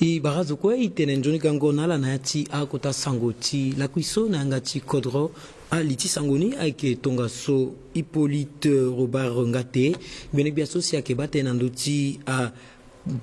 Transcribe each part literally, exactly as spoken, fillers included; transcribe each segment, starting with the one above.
E bara zo kue e tene nzoni gango na ala na ya ti akota sango ti lakui so na yanga ti kodro. Ali ti sango ni ayeke tongaso Hippolyte Robert Ngate, gbene gbia so si ayeke baa tënë na ndö ti a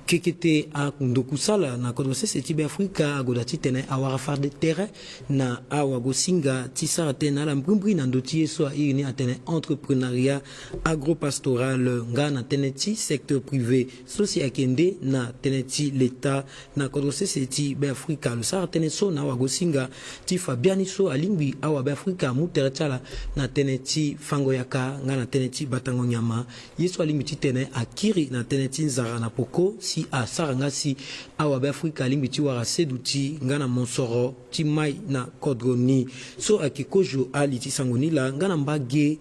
kekete andokusala na kodro sese ti Beafrika, agoda titene awara fade tere na awagosinga ti sara tënë na ala mbrimbri na ndö ti ye so airi ni atene entrepreneuriat agropastoral nga na tënë ti secteur privé so si ayeke nde na tënë ti leta na kodro sese ti Beafrika. Lo sara tënë so na awagosinga ti fa biani so alingbi awabeafrika amu tere ti ala na tënë ti fango yaka nga na tënë ti batango nyama. Ye so alingbi titene akiri na tënë ti nzara na poko si asara nga si awabeafrika alingbi ti wara seduti nga na mosoro ti mai na kodro ni. So ayeke kozo ali ti sango ni laa nga na mbage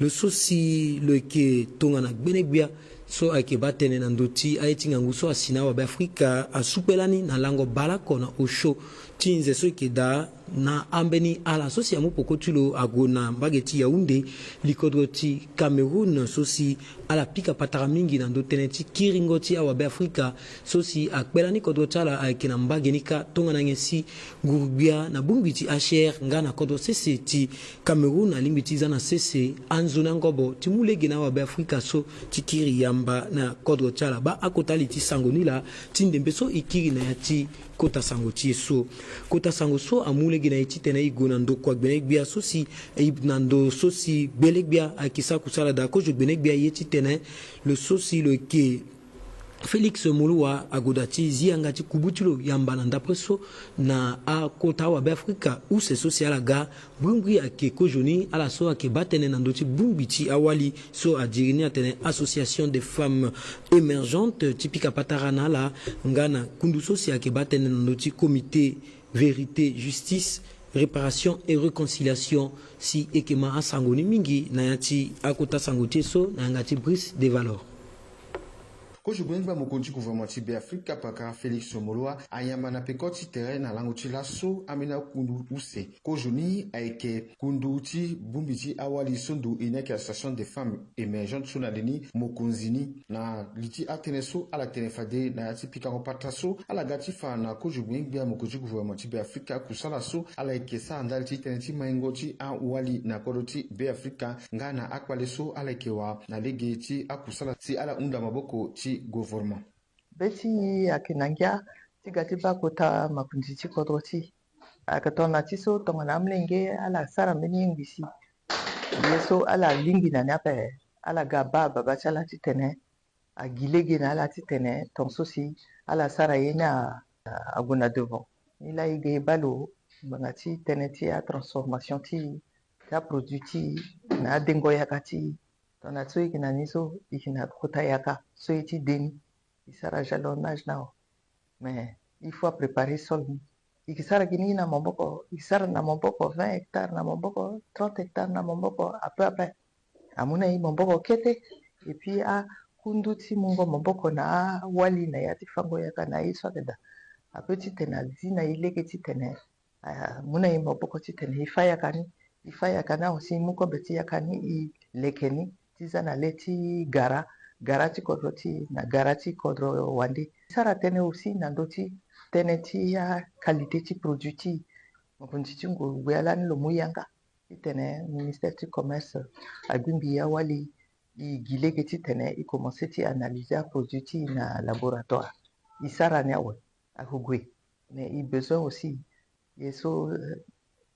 lo so si lo yeke tongana gbene gbia so ayeke baa tënë na ndö ti aye ti ngangu so asi na awabeafrika asukpe lani na lango baleoko na osio ti nze so eke daa na ambeni ala so si amu poko ti lo ague na mbage ti Yaoundé, likodro ti Cameroun so si ala pika patara mingi na ndö tënë ti kiringo ti awabeafrika so si akpe lani kodro ti ala ayeke na mbage ni kâ tongana nyen si nguru-gbia na bongbi ti H C R nga na kodro sese ti Cameroun alingbi ti za na sese anzoni angobo ti mu lege na awabeafrika so ti kiri yamba na kodro ti ala. Baa akota li ti sango ni laa ti ndembe so e kiri na ya ti kota sango ti e so. Kota sango so amu lege na e titene e gue na ndokua gbene gbia so si e na ndo so si gbele gbia ayeke sara kusala daa kozo gbene gbia ye titene lo so si lo yeke Félix Moloua agoda ti zi yanga ti kubu ti lo yamba na ndapre so na akota awabeafrika use so si ala ga. Mbrimbri ayeke kozoni ala so ayeke baa tënë na ndö ti bongbi ti awali so adiri ni atene Association des Femmes Émergentes ti pika patara na ala nga na kundu so si ayeke baa tënë na ndö ti Comité Vérité, Justice, Réparation et Réconciliation. Si e yeke ma asango ni mingi na ya ti akota sango ti e so na yanga ti Brice de Valor. Kozo gbengba mokonzi ti gouvernement ti Beafrika pakara Félix Moloua ayamba na peko ti tere na lango ti laso ambeni akundu use. Kozo ni ayeke kundu ti bongbi ti awali so ndo e ni ayeke Association des Femmes Émergentes so na li ni mokonzi ni. Na li ti atënë so ala tene fade na ya ti pikango patara so ala ga ti fa na kozo gbengba mokonzi ti gouvernement ti Beafrika kusala so ala yeke sara ndali ti tënë ti maingo ti awali na kodro ti Beafrika nga na akpale so ala yeke wara na lege ti akusala si ala hunda maboko ti gouvernement. Be ti e ayeke na ngia ti ga ti baa kota makonzi ti kodro ti e. Ayeke tongana ti so tongana amolenge ala sara mbeni ye ngbi si ye so ala lingbi na ni ape, ala ga baa babâ ti ala titene agi lege na ala titene ton so si ala sara ye ni a, ague na devant. Ni laa e ga e baa lo ngbanga ti tënë ti atransformation ti e, ti aproduit ti e, na adengo yaka ti e. Tongana so e yeke na ni so e yeke na kota yaka so e ti de ni. E sara jalonnage na awe. Mais il faut apréparer sol ni. E ke sara gi ni na maboko, e ke sara na maboko vingt hectares, na maboko trente hectares, na maboko après après. Amu na e maboko kete. Et puis akundu ti mungo maboko na awali na ya ti fango yaka na aye so ayeke daa. Ape titene azi na e lege titene amu na e maboko titene e fa yaka ni. E fa yaka ni awe si e mu kobe ti yaka ni e leke ni ti za na le ti gara, gara ti kodro ti e na gara ti kodro wande. E sara tënë aussi na ndö ti tënë ti aqualité ti produit ti e. Mokonzi ti nguru-gbia lani lo mu yanga titene ministère ti commerce agbi mbi awali e gi lege titene e commencer ti analyser aproduit ti e na laboratoire. E sara ni awe, ague. Mais e besoin aussi ye so, euh,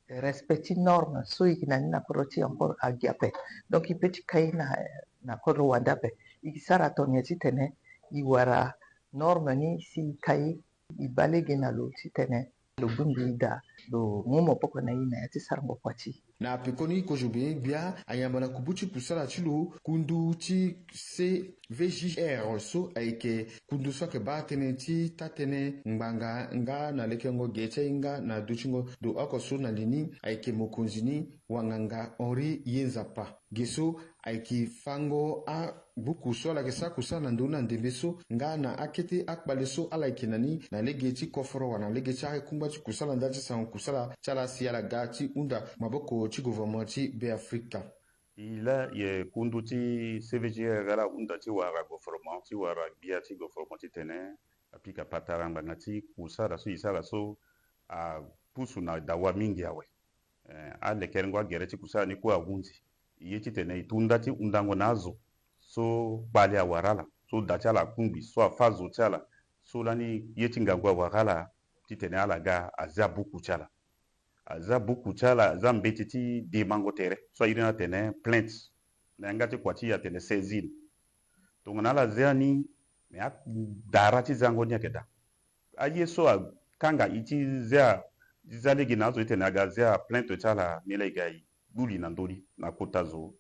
respect ti norme so e yeke na ni na kodro ti e encore agi ape. Donc e peut ti kai na, na kodro wande ape. E sara tongana nyen titene e wara norme ni si e kai, e baa lege na lo titene lo bongbi e daa, lo mu maboko na e na ya ti sarango kua ti e. Na pekoni kozo gbengbe gbia ayamba na kubu ti kusala ti lo kundu ti C V J R so ayeke kundu so ayeke baa tënë ti taa-tënë ngbanga nga na lekengo ge ti ahinga na dutingo ndo oko so na li ni ayeke mokonzi ni wanganga Henri Ye Nzapa. Ge so ayeke fango abuku so ala yeke sara kusala na ndö ni na ndembe so nga na akete akpale so ala yeke na ni na lege ti koforo wala na lege ti akungba ti kusala ndali ti sango kusala ti ala si ala ga ti hunda maboko ti gouvernement ti Beafrika. E laa ye kundu ti C V J R ala hunda ti wara gouvernement, ti wara gbia ti gouvernement titene Apika patara ngbanga ti kusala so e sara so apusu na dawa mingi awe. Eh, alekerengo agere ti kusala ni kue ahunzi. E ye titene e tu nda ti hundango na azo so kpale awara ala, so da ti ala akungbi, so afâ zo ti ala, so lani ye ti ngangu awara ala titene ala ga azia buku ti ala. Azia buku ti ala, azia mbeti ti demango tere so a iri ni atene plainte. Na yanga ti kua ti e atene saisine. Tongana ala zia ni, me adara ti zango ni ayeke daa. Aye so akanga e ti zia, ti zia lege na azo titene aga zia plainte ti ala, ni laa e ga e duli na ndö ni na kota zo.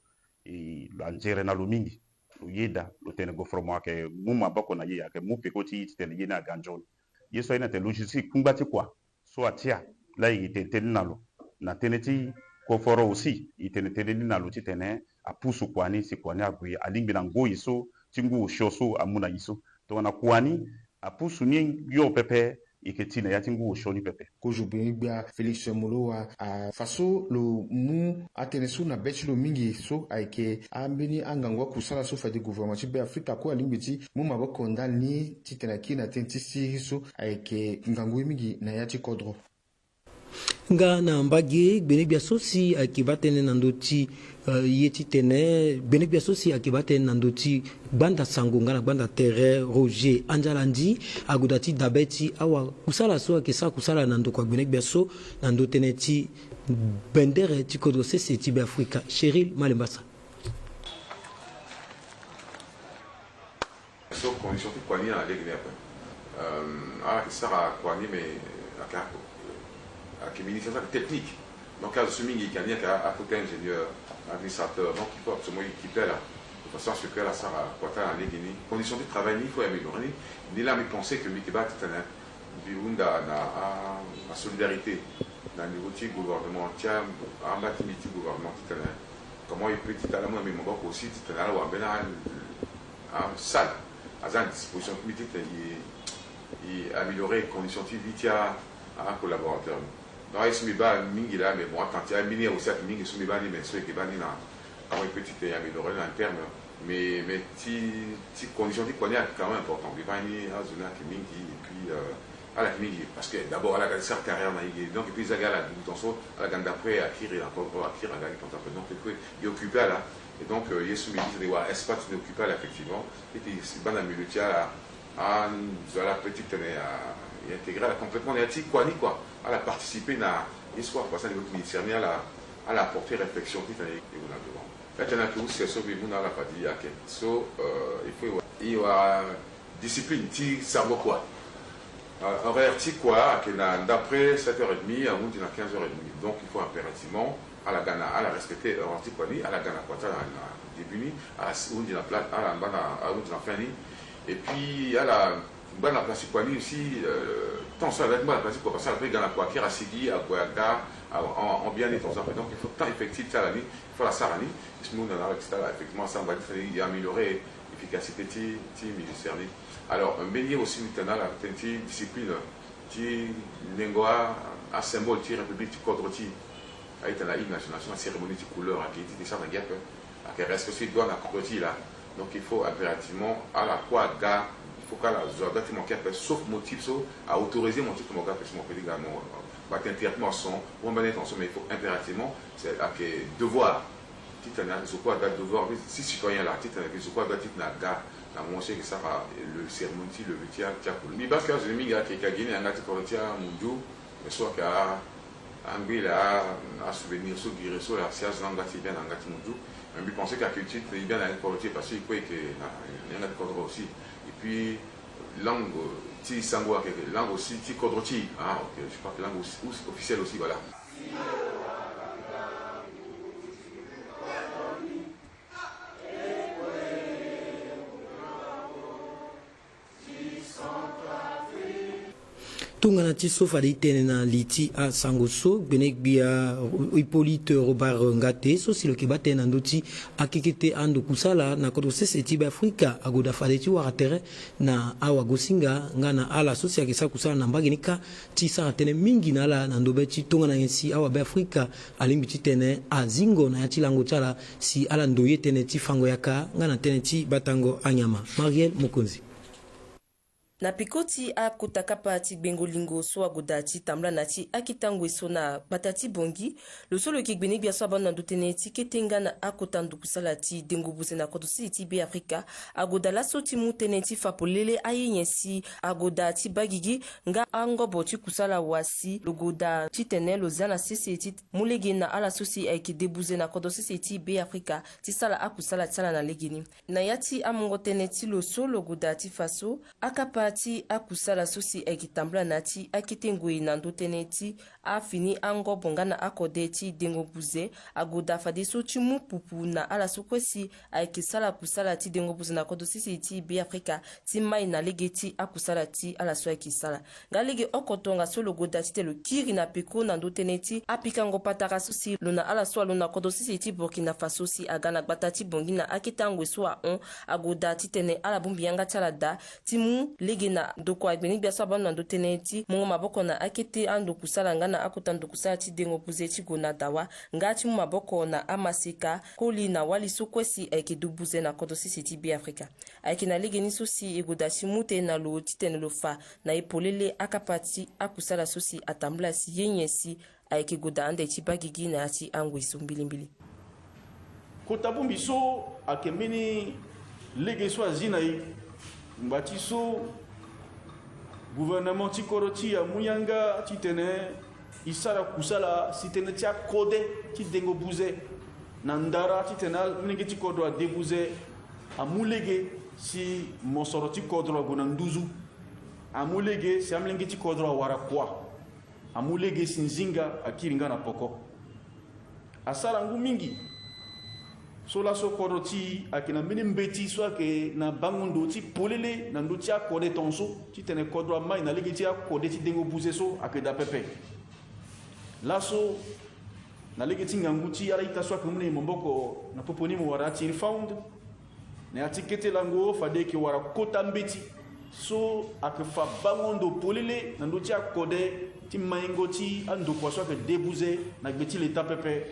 E, lo anzere na lo mingi. Lo yeda, lo tene gouvernement ayeke mu maboko na e, ayeke mu peko ti e titene ye ni aga nzoni. Ye so aye ni atene logistique kungba ti kua so atia, laa e tene tënë ni na lo. Na tënë ti koforo aussi, e tene tënë ni na lo titene apusu kua ni si kua ni ague alingbi na ngoi so ti ngu osio so amu na e so. Tongana kua ni apusu ni yo pepe, e yeke ti na ya ti ngu osio ni pepe. Kozo gbengbe gbia Félix Moloua afa so lo mu atënë so na be ti lo mingi so ayeke ambeni angangu akusala so fade gouvernement ti Beafrika kue alingbi ti mu maboko ndali ni titene akiri na tënë ti siriri so ayeke ngangu ye mingi na ya ti kodro. Nga na mbage, gbene gbia so si ayeke baa tënë na ndö ti, eh, ye titene, gbene gbia so si ayeke baa tënë na ndö ti gbanda sango nga na gbanda tere Roger Andialandi ague daa ti dabe ti awakusala so ayeke sara kusala na ndokua gbene gbia so na ndö tënë ti bendere ti kodro sese ti Beafrika. Chéril Malembasa. So condition ti kua ni na lege ni ape. Euh, ala yeke sara kua ni, mais ayeke, ayeke ministre ayeke technique. Donc azo so mingi ayeke ni ayeke akota ingénieur, administrateur. Donc il faut absolument équiper ala de façon à ce que ala sara kua ti ala na lege ni. Condition ti travail ni il faut améliorer ni. Ni laa mbi pense que mbi yeke baa titene mbi hunda na, ah, na solidarité na niveau ti gouvernement, ti amba ti mbi ti gouvernement titene comment il peut ti tene amu na mbi maboko aussi titene ala wara mbeni, ah, salle aza na disposition ti mbi titene e, e améliorer condition ti vie ti a, a collaborateur ni. Donc aye so mbi baa mingi laa, mais bon, atanti ambeni aussi ayeke mingi so mbi baa ni, mais so e yeke baa ni na comment il peut ti tene e améliorer ni na interne. Mais, mais ti, ti condition ti kua ni ayeke quand même important. Mbi baa ni azo ni ayeke mingi, et puis, euh, ala yeke mingi parce que d'abord ala ga ti sara carrière na e ge. Donc et puis e zia ge ala dugu tongaso, ala ga ndapre akiri na kodro, akiri aga gi tongaso ape. Donc il faut e occuper ala. Et donc, euh, ye so mbi di tene e wara espace ti occuper ala effectivement. E ti baa na milieu ti ala, azo ala peut ti tene, ah, e intégrer ala complètement na ya ti kua ni quoi. Ala participer na ye so afa so na niveau ti ministère ni, ala, ala apporter réflexion ti tene e gue na devant. Faites na ke use so mbi mu na ala fade ayeke so, euh, il faut e wara, e wara discipline ti sango kua. Euh, horaire ti kua ayeke na ndapre sept heures et demie ahundi na quinze heures et demie. Donc il faut impérativement ala ga na, ala respecter horaire ti kua ni, ala ga na kua ti ala na début ni, ala hundi na place, ala ngba na, ahundi na fin ni. Et puis ala ngba na place ti kua ni aussi, euh, temps so ala ngba na place ti kua parce que ala peut ga na kua akiri asigi ague aga, en, en bien ni tongaso ape. Donc il faut temps effectif ti ala ni, il faut ala sara ni. Ti mbi hunda na ala ti ala effectivement asara ngba ti tene e améliorer efficacité ti, ti ministère ni. Alors mbeni ye aussi mbi tene na ala tënë ti discipline ti nengo a, asymbole ti république ti kodro ti e. Aye tene na hymne national so na cérémonie ti couleur ayeke ye ti ti sara na gi ape. Ayeke respect so e doit na kodro ti e laa. Donc il faut impérativement ala kue aga, il faut que ala zo adroit ti manquer ape, sauf motif so a autoriser motif ti mo ga ape, si mo peut ti ga mo bate intérêt ti mo ason, ou mbeni intention, mais il faut impérativement, c'est ayeke devoir ti tene zo kue aga devoir ti citoyen laa, ti tene zo kue aga ti tene aga na mo si ayeke sara le cérémonie ti levée ti a, ti akolo. Mbi baa si azo ni mingi ayeke, ayeke gi na yanga ti kodro ti amundu, mais so ayeke a, angbele a, asouvenir so gere so laa si azo ni angba ti e bien na yanga ti mundu. Mais mbi pense que ayeke utile ti e bien na yanga ti kodro ti e parce que e kue e yeke na, na yanga ti kodro aussi. Et puis langue ti sango ayeke langue aussi ti kodro ti e. Ah ok, je crois que langue aussi, aussi officielle aussi, voilà. Tongana ti so fade e tene na li ti asango so, gbene gbia Hippolyte Robert Ngate so si lo yeke baa tënë na ndö ti akekete ando kusala na kodro sese ti Beafrika ague daa fade ti wara tere na awagosinga nga na ala so si ayeke sara kusala na mbage ni kâ ti sara tënë mingi na ala na ndö be ti tongana nyen si awabeafrika alingbi ti tene azingo na ya ti lango ti ala si ala ndoye tënë ti fango yaka nga na tënë ti batango anyama. Mariel Mokonzi. Na peko ti akota kapa ti gbengo lingo so agoda ti tambula na ti akete ngoi so na gbata ti Bangui, lo so lo yeke gbenegbia so abando na ndö tënë ti kete nga na akota ndukusala ti dengo buze na kodro sese ti Be Afrika, agoda laso ti mu tënë ti fa polele aye nyen si agoda ti baa gigi nga angobo ti kusala wa si lo goda titene lo zia na sese ti mu lege na ala so si ayeke de buze na kodro sese ti Be Afrika ti sala akusala ti ala na legeni. Na ya ti amungo tënë ti lo so lo goda ti fa so, akapa ti akusala so si ayeke tambula na ya ti akete ngoi na ndö tënë ti afini angobo nga na akode ti dengo buze, agoda fadeso ti mu pupu na ala so kue si ayeke sala kusala ti dengo buze na kodro sese ti Be Afrika ti mai na lege ti akusala ti ala so ayeke sala. Nga lege oko tongaso lo goda titene lo kiri na peko na ndö tënë ti apikango patara so si lo na ala so alondo na kodro sese ti Burkina Faso si aga na gbata ti Bangui na akete ngoi so ahon, agoda titene ala bongbi yanga ti ala daa ti mu lege na ndokua gbenegbia so abando na ndö tënë ti mungo maboko na akete andokusala nga na akota ndokusala ti dengo buze ti gue na dawa, nga ti mu maboko na amaseka, koli na wali so kue si ayeke du buze na kodro sese ti Be Afrika. Ayeke na legeni so si e goda ti mu tënë na lo titene lo fa na e polele akapa ti akusala so si atambula si ye nyen si ayeke goda ande ti baa gigi na ya ti angoi so mbilimbili. Kota bongbi so ayeke mbeni lege so azi na e ngba ti so gouvernement ti kodro ti e amu yanga titene e sara kusala si tënë ti akode ti dengo buze na ndara titene amolenge ti kodro ade buze, amu lege si mosoro ti kodro ague na nduzu, amu lege si amolenge ti kodro awara kua, amu lege si nzinga akiri nga na poko. Asara ngu mingi. So laso kodro ti e ayeke na mbeni mbeti so ayeke na bango ndo ti polele na ndö ti akode tongaso titene kodro amai na lege ti akode ti dengo buze so ayeke daa pepe. Laso na lege ti ngangu ti ala ita so ayeke mu na e maboko na popo ni mo wara Thierry Found. Na ya ti kete lango fade e yeke wara kota mbeti so ayeke fa bango ndo polele na ndö ti akode ti maingo ti andokua so ayeke de buze na gbe ti leta pepe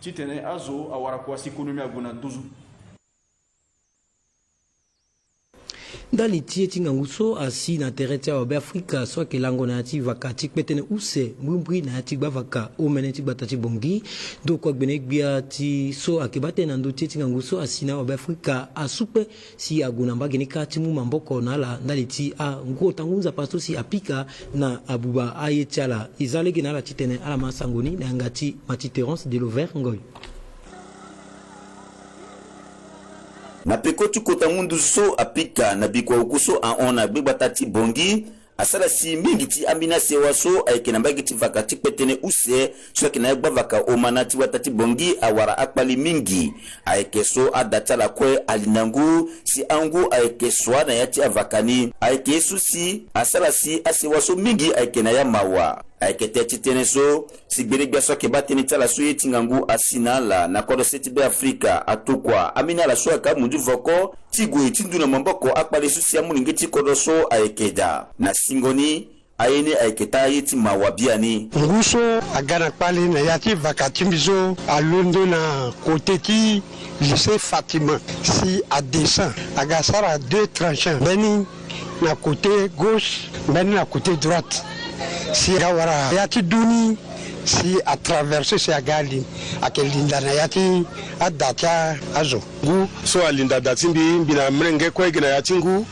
titene azo awara kua si konomi ague na nduzu. Ndali ti ye ti ngangu so asi na tere ti awabe Afrika so ayeke lango na ya ti vaka ti kpetene use mbrimbri na ya ti gbavaka omene ti gbata ti Bangui. Ndokua gbenegbia ti so ayeke baa tënë na ndö ti ye ti ngangu so asi na awabe Afrika asu kpe si ague na mbage ni kâ ti mu maboko na ala ndali ti angu ota ngu nzapa so si apika na abuba aye ti ala. E za lege na ala titene ala ma sango ni na yanga ti Mathieu Térence de Lover Ngoy. Na peko ti kota ngu nduzu so apika na bikua oku so ahon na gbegbata ti Bangui, asara si mingi ti ambeni asewa so ayeke na mbage ti vaka ti kpetene use so ayeke na ya gbavaka omana ti gbata ti Bangui awara akpali mingi. Ayeke so ada ti ala kue alinda ngu si angu ayeke sua na ya ti avaka ni. Ayeke ye so si asara si asewa so mingi ayeke na ya mawa. Ayeke tënë ti tënë so si gbenegbia so ayeke baa tënë ti ala so ye ti ngangu asi na ala na kodro se ti Be Afrika atokua ambeni ala so ayeke amunzu voko ti gue ti ndu na maboko akpale so si amolenge ti kodro so ayeke daa. Na singo ni, aye ni ayeke taa ye ti mawa biani. Ngu so aga na kpale na ya ti vaka ti mbi so alondo na kote ti lycée Fatima si adescend aga sara deux tranchants, mbeni na côté gauche, mbeni na côté droite. Si aga wara ya ti du ni, si atraverse si aga li, ayeke linda na ya ti ada ti azo. Ngu so alinda da ti mbi, mbi na mrenge kue gi na ya ti ngu.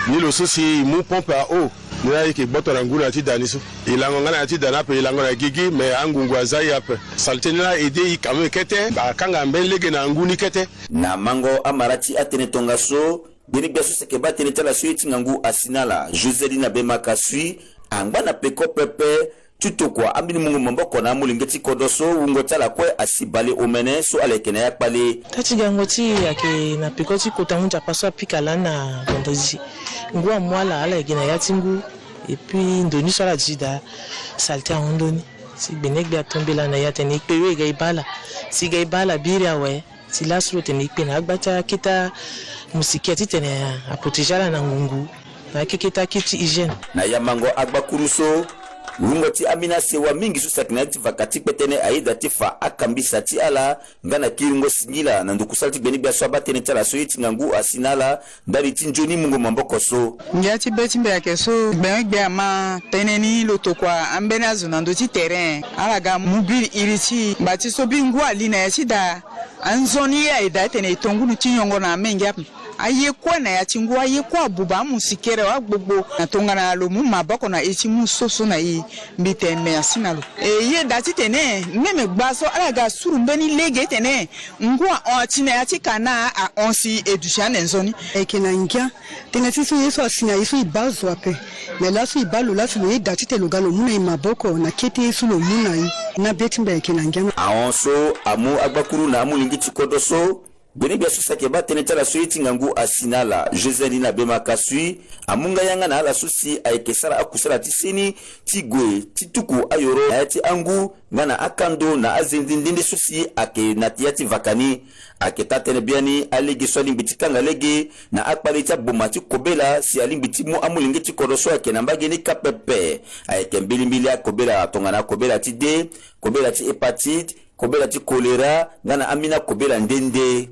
Ni lo so si e mu pompe à eau, ni la e yeke gboto na ngu na ya ti da ni so. E lango nga na ya ti da ni ape, e lango na gigi, mais angungu aza e ape. Saleté ni la aidé e quand même kete, akanga mbeni lege na ngu ni kete. Na mango amara ti atënë tongaso, gbenegbia so si ayeke baa tënë ti ala so ye ti ngangu asi na ala, Joseline Abemaka Sui, angba na peko pepe ti tokua ambeni mungo maboko na amolenge ti kodro so wungo ti ala kue asi bale omene so ala yeke na ya kpale. Taa ti gango ti e ayeke na peko ti kota ngu nzapa so apika lani na vendredi. Ngu amu ala, ala yeke na ya ti ngu. Et puis ndo ni so ala zi daa, saleté ahon ndoni. Si gbenegbia atombela na e atene e kpe we e ga e baa ala. Si e ga e baa ala biri awe. Si laso lo tene e kpe na agba ti akete amusiki titene aprotéger ala na ngungu na akekete akit ti hygiène. Na ya mango agbakuru so, Wungo ti ambeni asewa mingi so si ayeke na ya ti vaka ti kpetene ayeda ti fa akambisa ti ala nga na kiringo singila na ndokusala ti gbeni gbia so abaa tënë ti ala so ye ti ngangu asi na ala ndali ti nzoni mungo maboko so. Ngia ti be ti mbi ayeke so gbengbe gbia ama tënë ni lo tokua ambeni azo na ndö ti terrain ala ga mu bi iri ti mba ti so bi ngu ali na ya ti daa. Anzoni ye aye daa etene e to ngunu ti nyongo na amenge ape. Aye kue na ya ti ngu, aye kue abuba amu sikere wa gbogbo na tongana lo mu maboko na e ti mu so so na e. Mbi tene merci na lo. E ye daa titene même gba so ala ga suru mbeni lege tene ngu ahon ati na ya ti kana ahon si e duti ande nzoni. E yeke na ngia. Tënë ti so ye so asi na e so e baa zo ape. Me laso e baa lo laso lo yeda titene lo ga lo mu na e maboko na kete ye so lo mu na e. Na be ti mbi ayeke na ngia. Ahon so amu agbakuru na amolenge ti kodro so. Gbene gbia so si ayeke baa tënë ti ala so ye ti ngangu asi na ala José Lina Bemaka Sui amu nga yanga na ala so si ayeke sara akusala ti seni ti gue ti tuku ayoro na ya ti angu nga na akando na azenze nde nde so si ayeke na ya ti vaka ni. Ayeke taa tënë biani alege so alingbi ti kanga lege na akpale ti aboma ti kobela si alingbi ti mu amolenge ti kodro so ayeke na mbage ni kâ pepe. Ayeke mbilimbili akobela tongana kobela ti dé, kobela ti hépatite, kobela ti kolera nga na ambeni akobela nde nde.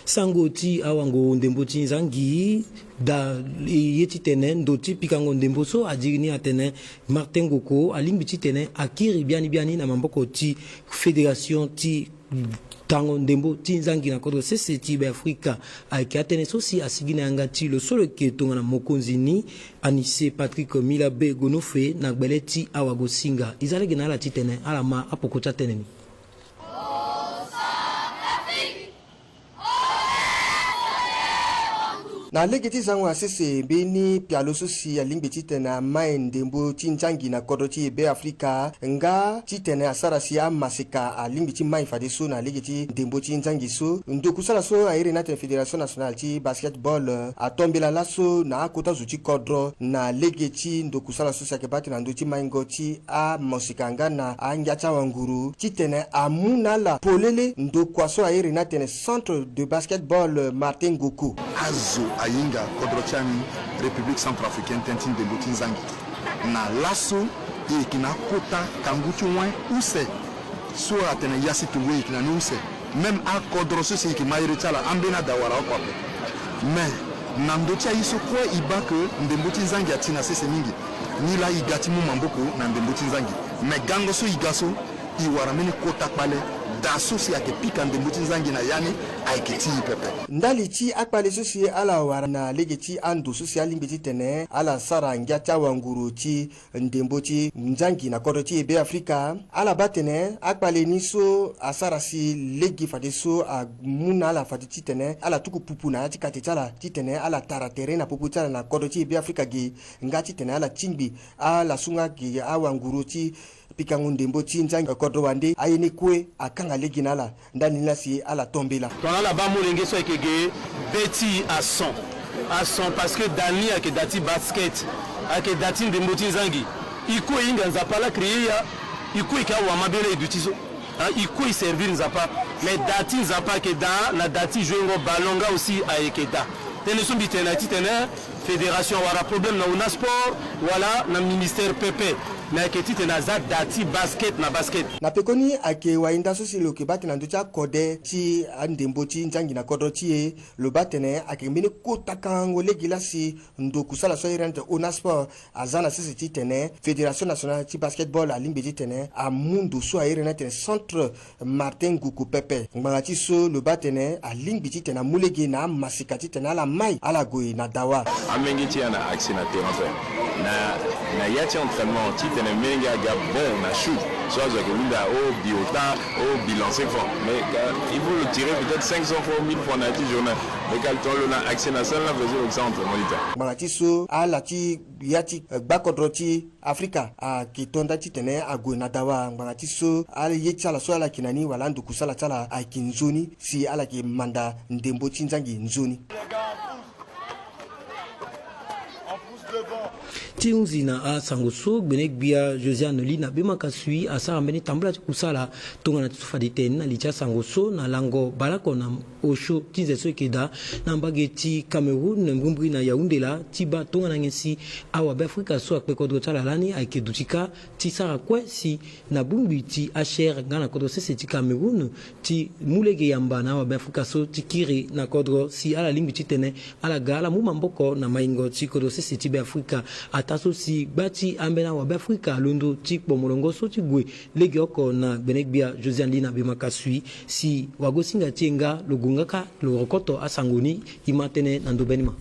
Sango ti awango ndembo ti nzangi daa e ye titene ndo ti pikango ndembo so adiri ni atene Martin Ngoko alingbi titene akiri biani biani na maboko ti fédération ti tango ndembo ti nzangi na kodro sese ti Beafrika. Ayeke atënë so si asigi na yanga ti lo so lo yeke tongana mokonzi ni, Anise Patrick Milabe Gonofe na gbele ti awagosinga. E za lege na ala titene ala ma apoko ti atënë ni. Na lege ti zango na sese mbeni pialo so si alingbi titene amai ndembo ti nzangi na kodro ti e Beafrika nga titene asara si amaseka alingbi ti mai fadeso na lege ti ndembo ti nzangi so. Ndokusala so airi ni atene Fédération Nationale ti Basketball atombela laso na akota zo ti kodro na lege ti ndokusala so si ayeke baa tene na ndö ti maingo ti amosika nga na angia ti awanguru titene amu na ala polele ndokua so airi ni atene Centre de Basketball Martin Ngoko. Azo ahinga kodro ti ani République Centrafricaine tënë ti ndembo ti nzangi. Na laso e yeke na akota kangu ti win use so atene ya si tongo e yeke na ni use. Même akodro so si e yeke ma iri ti ala ambeni ada wara oko ape. Mais na ndö ti aye so kue e baa ke ndembo ti nzangi ati na sese mingi. Nilaa e ga ti mu maboko na ndembo ti nzangi. Mais gango so e ga so e wara mbeni kota kpale daa so si ayeke pika ndembo ti nzangi na ya ni ayeke ti e pepe. Ndali ti akpale so si ala wara na lege ti ando so si alingbi titene ala sara ngia ti awanguru ti ndembo ti nzangi na kodro ti e Beafrika. Ala baa tene akpale ni so asara si lege fadeso amu na ala fade titene ala tuku pupu na ya ti kate ti ala titene ala tara tere na popo ti ala na kodro ti e Beafrika ge nga titene ala tingbi ala so nga ge awanguru ti pikango ndembo ti nzangi kodro wande aye ni kue akanga lege na ala. Ndani ni laa si ala to mbela. Tongana ala baa molenge so ayeke ge be ti e ason. Ason parce que da ni ayeke da ti basket, ayeke da ti ndembo ti nzangi. E kue e hinga Nzapa laa créer ya. E kue e yeke awamabele e duti so. Hein, e kue e servir Nzapa. Mais da ti Nzapa ayeke da na da ti jouengo ballon nga aussi ayeke da. Tënë so mbi tene na titene fédération awara problème na ONASPORT wala na ministère pepe. Mais ayeke titene aza da ti basket na basket. Na pekoni ayeke wahinda so si lo yeke baa tene na ndö ti akode ti andembo ti nzangi na kodro ti e, lo baa tene ayeke mbeni kota kangango lege laa si ndo kusala so airi ni atene ONASPORT aza na sese titene Fédération Nationale ti Basketball alingbi titene amu ndo so airi ni atene Centre Martin Ngoko pepe. Ngbanga ti so lo baa tene alingbi titene amu lege na amaseka titene ala mai ala gue na dawa. Amenge ti e ana accès na terrain ape. Na, na ya ti entraînement titene menge aga bon na shoot. So azo ayeke hunda o bi ota, o bi lancer franc. Mais, euh, il faut le tirer peut-être cinq cents fois ou mille fois na ya ti journée. Mais ka lo tongana lo na accès na salle ni ape so lo ke sara entraînement ni ta. Ngbanga ti so ala ti ya ti, eh, gbakodro ti Afrika ayeke to nda titene ague na dawa ngbanga ti so aye ti ala so ala yeke na ni wala ando kusala ti ala ayeke nzoni si ala yeke manda ndembo ti nzangi nzoni. Ti hunzi na asango so, gbene-gbia Josiane Lina Bemakasui asara mbeni tambula ti kusala tongana ti so fade tene ni na li ti asango so na lango baleoko na osio ti nze so eke daa na mbage ti Cameroun, mbrimbri na Yaoundé laa, ti baa tongana nyen si awabe Afrika so akpe kodro ti ala lani ayeke duti kâ ti sara kue si na bongbi ti H R nga na kodro sese ti Cameroun ti mu lege yamba na awabe Afrika so ti kiri na kodro si ala lingbi titene ala ga ala mu maboko na maingo ti kodro sese ti Be Afrika. Ataa so si gba ti ambeni awabe Afrika alondo ti kpo molongo so ti gue legeoko na gbene-gbia Josiane Lina Bemakasui si wagosinga ti e nga lo gue nga kâ lo rokoto asango ni. E ma tënë na ndö mbeni ma.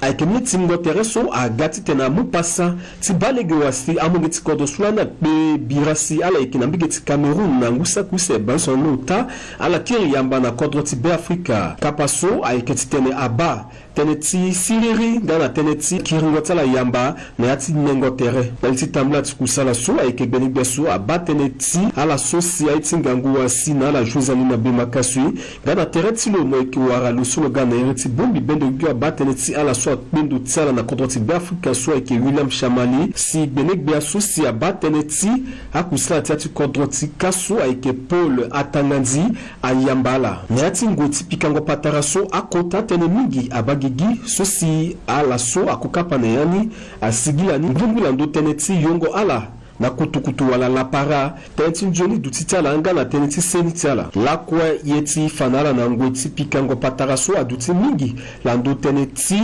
Ayeke mbeni tingo tere so aga titene amu pasa ti baa lege wa si amolenge ti kodro so lani akpe bira si ala yeke na mbage ti Cameroun na ngu saki use baleuse na ni ota, ala kiri yamba na kodro ti Be Afrika. Kapa so ayeke titene abaa tënë ti siriri nga na tënë ti kiringo ti ala yamba na ya ti nengo tere. Na li ti tambula ti kusala so ayeke gbene-gbia so abaa tënë ti ala so si aye ti ngangu wa si na ala Josiane Lina Bemakasui, nga na tere ti lo mo yeke wara lo so lo ga na iri ti bongbi bendo gi abaa tënë ti ala so akpe ndo ti ala na kodro ti Be Afrika so ayeke William Chamali, si gbene-gbia so si abaa tënë ti akusala ti ya ti kodro ti kâ so ayeke Paul Atangandi ayamba ala. Na ya ti ngoi ti pikango patara so akota tënë mingi abaa gigi so si ala so akokapa na ya ni asigi lani ngbongbongo na ndö tënë ti yongo ala na kutukutu wala lapara, tënë ti nzoni duti ti ala nga na tënë ti seni ti ala. Lakue ye ti fa na ala na ngoi ti pikango patara so aduti mingi na ndö tënë ti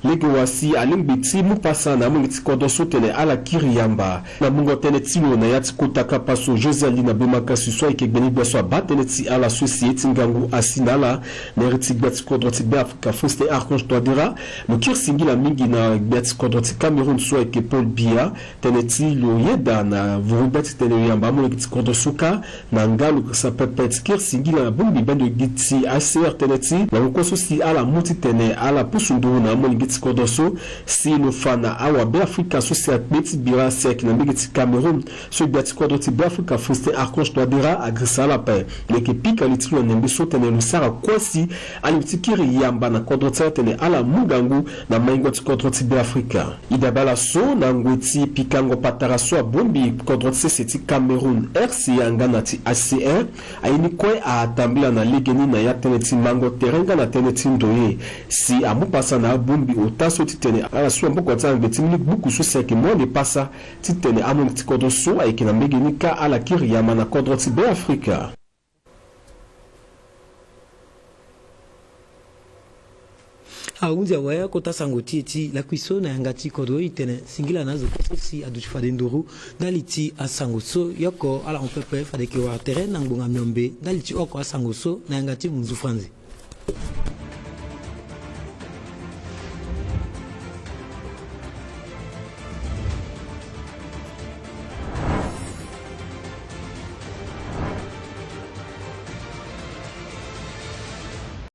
lege wa si alingbi ti mu pasa na amolenge ti kodro so tene ala kiri yamba. Na mungo tënë ti lo na ya ti kota kapa so, Josiane Lina Bemakasui so ayeke gbene-gbia so abaa tënë ti ala so si ye ti ngangu asi na ala na iri ti gbia ti kodro ti Be Afrika Faustin Archange Touadéra, lo kiri singila mingi na gbia ti kodro ti Cameroun so ayeke Paul Biya, tënë ti lo yeda na vuru gbia titene lo yamba amolenge ti kodro so kâ na nga lo girisa pepe ti kiri singila na bongbi bendo gi ti H C R tënë ti na ngoi kue so si ala mu titene ala pusu nduru na amolenge ti kodro so si lo fa na awabe Afrika so si akpe ti bira si ayeke na mbage ti Cameroun. So gbia ti kodro ti Be Afrika Faustin Archange Touadéra agirisa ala ape. Lo yeke pika li ti lo na nyembe so tene lo sara kue si alingbi ti kiri yamba na kodro ti ala tene ala mu ngangu na maingo ti kodro ti Be Afrika. E dabe ala so na ngoi ti pikango patara so abongbi kodro ti sese ti Cameroun, R C A nga na ti H C R, aye ni kue atambula na legeni na ya tënë ti mango tere nga na tënë ti ndoye si amu pasa na abongbi ota so titene ala so maboko ti ala na gbe ti mbeni gbuku so si ayeke mu ande pasa titene amolenge ti kodro so ayeke na mbage ni kâ ala kiri yamba na kodro ti Be Afrika. Ahunzi awe akota sango ti e ti lakui so na yanga ti kodro. E tene singila na azo kue so si aduti fade nduru ndali ti asango so. Yoko ala hon pepe fade eke wara tere na ngbonga miombe ndali ti oko asango so na yanga ti munzu franzi.